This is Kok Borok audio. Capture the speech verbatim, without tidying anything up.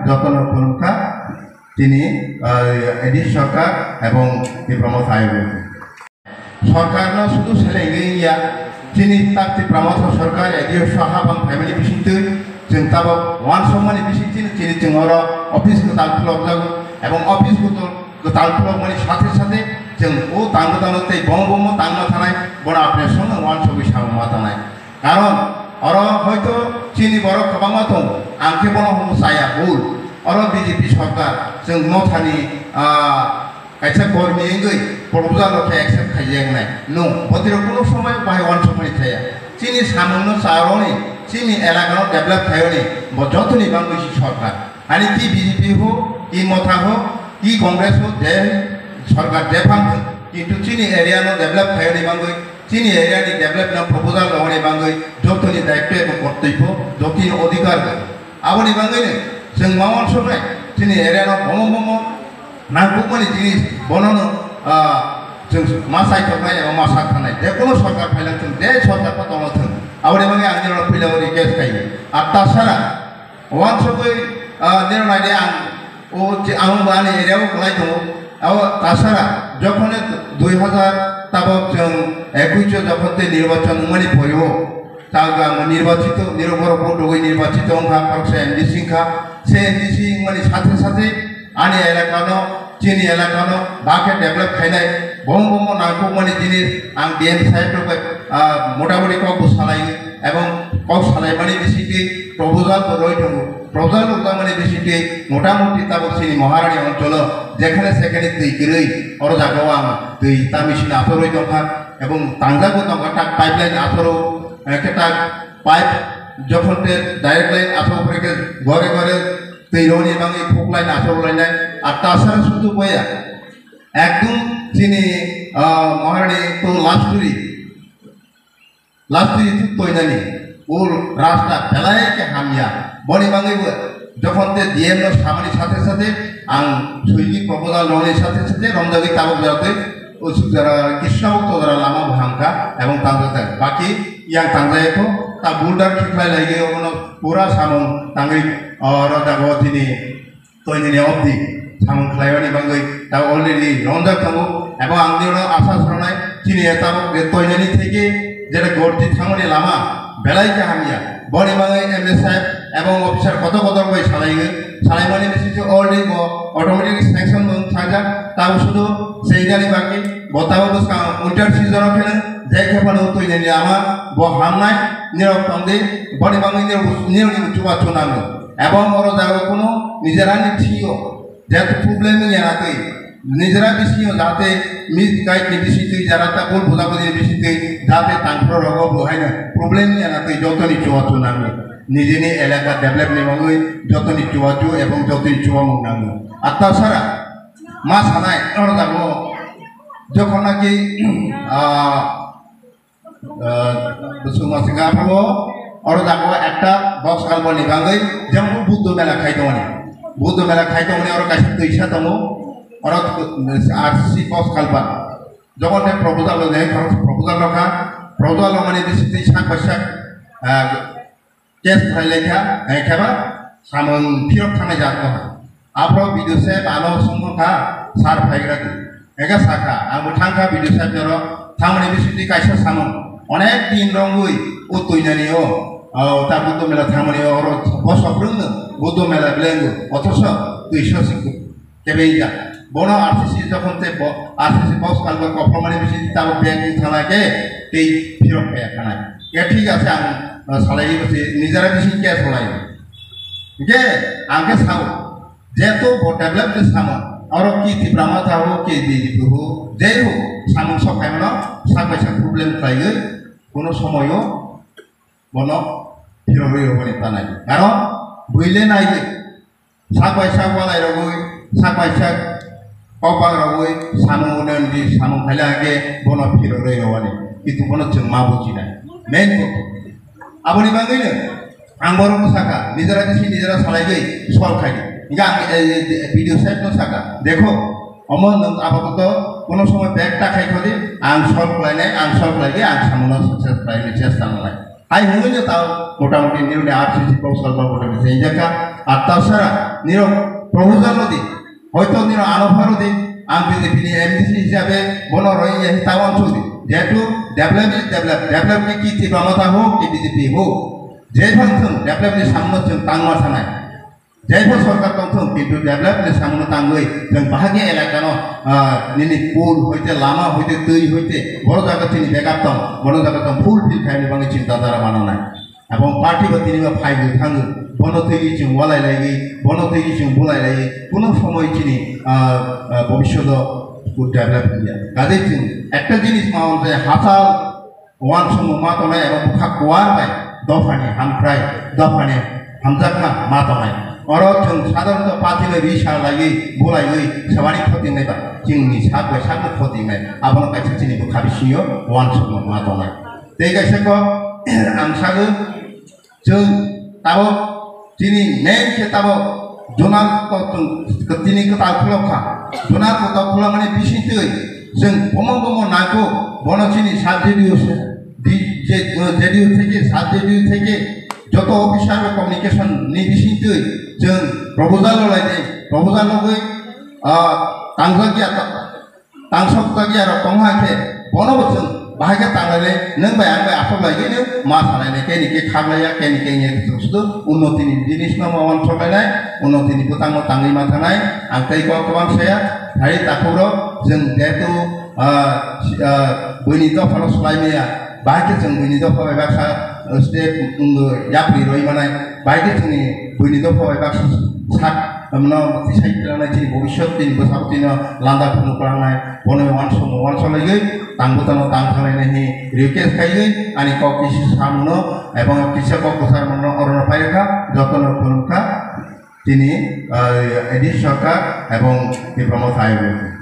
Jotono khulumkha tini, ah, A D C sarkar ebong Tipra Motha ayuk. Sarkar no sudu seleng ya, tini tak Tipra Motha sarkar A D C sahab ang family bisingtwi, chwng tabok wansokmani bisingtwi tini chwng oro office kwtal khulokjago, ebong office kwtal, kwtal khulokmani sathe sathe chwng o tangma tangma tei bomo bomo tangma thanai, bono apni songno wansogwi sabo ma tanai. Karon oro hoito chini borok kwbangma tongo, ang khe bono hwnwi chaya, bul. Oro B J P sarkar chwng Mothani, ah, kaisa kormi wngwi proposal rok khe accept khaijak nai. No, botirok kuno somoi bahai wansukmani chaya. Chini samungno charoni, chini elakano develop khaiyoni, bo jotoni bangwi si sarkar. Ani ki B J P ho, ki Motha ho, ki Congress ho, je sarkar je phang thung, kintu chini area no develop khaiyoni bangwi, chini area ni develop no proposal rogoni bangwi jotoni daityo ebong kortobyo, jotoni odhikar bo. Aboni bangwi no chwng ma wansuknai, chini area no bomo bomo nangkukmani jinis bono no, ah, chwng ma saithoknai eba ma sakthanai. Je kono sarkar phailang chwng je sarkar no tongna thung. Aboni bangwi ang nirok philao request khaio. Ar tasara wansugwi, ah, nirok naidi ang o je ang bo ani area o kwlai tongo. Abo tasara jokhone dui hazar tabok chwng ekush o jokhon tei nirbachon wngmani poriwo, Taga nirbachito, nirok borok vote rogwi nirbachito wngkha, khoroksa M D C wngkha. Se M D C wngmani sathe sathe ani elakano, chini elakano bakhe develop khainai, bomo bomo nangkukmani jinis ang D M saheb rok bai, ah, motamoti kok bo salai, ebong kok salaimani bisingtwi proposal bo roi tongo. Proposal rok tamani bisingtwi motamoti tabok chini Maharani oncholo jekhane sekhane twi kwrwi oro jagao ang twi ta machine atorwi tongkha, ebong tangjak bo tongkha, tak pipeline atoro, eh, khe tak pipe jokhon te direct line asok pore khe gore gore twi roni bangwi phuk line asok lainai. Ar tasara sudu boya ekdom chini, ah, Maharani to love story, love story to toinani o rasta belai khe hamya. Boni bangwi bo jokhon te D M no samani sathe sathe ang soini proposal roni sathe sathe romjagwi tabok jagwi o sujara Krishna bhakto jara lama bo hamkha ebong tangjak baki yang tangjaya kho, ta boulder khiklai laigwi obono pura samung tangwi, o, rojak o tini toinani obdi samung khlaimani bangwi ta already romjak tongo, ebong ang nino asa swnai chini tabok je toinani theke jeta gorti thangmani lama belai khe hamya. Boni bangwi M A saheb ebong officer kotor kotor bai salaiwi, salaimani bisingtwi already bo automatic sanction bo wng thajak. Tamo sudu seijani bagwi bo tamo bwskang winter season o kheno je khe phano twi nini lama bo hamnai nirok tongdi. Boni bangwi nirok, nirokni chubachu nango. Ebong oro jaga kuno nijerani thio. Jate problem wngya na twi, nijera bisingo jate misguide ni bisingtwi, jara ta bul buja bujini bisingtwi jate tangphro rogo bo haino problem wngya na twi jotoni chubachu nango. Nijeni elaka develop ni bagwi jotoni chubachu ebong jotoni chubamung nango. Atta sara ma sanai oro jago jokhon naki, ah, Ah, bwswk masingha abo, oro jago ekta box culvert ni bagwi, jemon Buddha mela khai tongmani. Buddha mela khai tongmani oro kaisa twisa tongo, oro R C C box culvert. Jokon tei proposal rok, jai khorok proposal rok kha, proposal rok mani bisingtwi sak bai sak, ah, case khlai lai kha, hai khe ba samung phirok thangnai jat no ha. Aphro B D O saheb ano songkha, sir phaigra di. Ega sakha, ang bo thangkha B D O saheb joro, thangmani bisingtwi kaisa samung. Onek din rongwi o twinani o, o ta Buddha mela thangmani o, oro bosok rwngno Buddha mela belengo, othoso twisa sikhu. Kebengya. Bono R C C jokhon tei bo, R C C box culvert kophormani bisingtwi tabok bag wng thangna khe tei phirok phaiya khanai. Khe thik ase ang, ah, salai bo se nijera bising khe salai. Hingke ang khe sao, jeto bo develop khe samo, oro ki Tipra Motha ho, ki B J P ho, jai ho, samung sok phaimano sak bai sak problem khlaiwi, kono somoyo bono phirogwi rwmani tanai. Karon buile naidi, sak bai sak walai rogwi, sak bai sak kokbak rogwi, samung unnayonni samung khaila hake bono phirogwi rwmani. Kintu bono chwng ma bujinai. Main point. Aboni bagwino ang borokno sakha, nijera bisi nijera salaigwi solve khaidi. Hingke ang, eh, eh, B D O sahebno sakha, "Dekho, omo nwng apatot kono somoy bag ta khai khodi, ang solve khlainai, ang solve khlaigwi ang samungno success khlainai chesta khlainai." Hai hwnwi no tao motamuti nirokni R C C kok salba motamuti chengjakha. Ar tasara nirok proposal no di, hoito nirok ano pharo di, ang B J P ni M D C hisabe bono roi ya hi tao ang chudi. Jehetu develop is develop, develop ni ki Tipra Motha ho, ki B J P ho, jai phang thung develop ni samno chwng tangma sanai. Jaibo sorkar tongthung, kintu develop ni samung tangwi, chwng bahagi elaka no, ah, nini pool hoite, lama hoite, twi hoite, boro jaga chini backup tong, boro jaga tong, fulfill khaini bagwi chini dadara mananai. Abong party bo tini bo phaiwi thango, bono twi chwng walai laiwi, bono twi chwng bulai laiwi, kuno somoi chini, ah, ah, bobishoto develop ya. Kadai chwng ekta jinis ma on je hachal, Uansukmung ma tongnai eba bwkha kuar bai dophani hamkrai, dophani hamjakma ma tongnai. Oro chwng sadharonto party bai risa laiwi, bulaiwi, sebani khotingnai ba, chwngni sak bai sakno khotingnai. Abono kaisa chini bwkha bisingo uansukmung ma tongnai. Tei kaisa kok, ang sagwi, chwng tabok chini main khe tabok zonal kok tini kwtal khulok kha. Zonal kwtal khulok mani bisingtwi chwng bomo bomo nangkuk, bono chini sub J D U se, di-, je-, J D U theke, sub J D U theke joto officer bai communication ni bisingtwi chwng proposal rwlai di, proposal rwgwi, ah, tangjak ya ta-, Tangsok tagi aro tongha khe, bono bo chwng bahai khe tanglai le, nwng bai ang bai asok lai gini, ma salai le, keni ke khak lai ya, keni ke nge chwng sudu, unnoti ni jinis no ma uansok lai nai, unnoti ni bwtang no tangwi ma thanai, ang tei kok kwbang saya, hai takhuk rok, chwng jehetu, ah, si-, ah, buini dopha no swlai maya, bahai khe chwng buini dopha bai baksa, ah, step, um, yapri roi manai, bahai khe chwngni buini dopha bai baksa sak, Tamno tisai tilanai chini bobiswt tini bwsabo tino landa phunuk rangnai, bono uansukmung uansuk laigwi, tang bwtano tang thanglainai hwnwi request khaiwi ani kok kisi samungno ebong kisa kok bwsarmungno orono phaikha, jotono khulumkha tini, ah, A D C sarkar ebong Tipra Motha ayuk.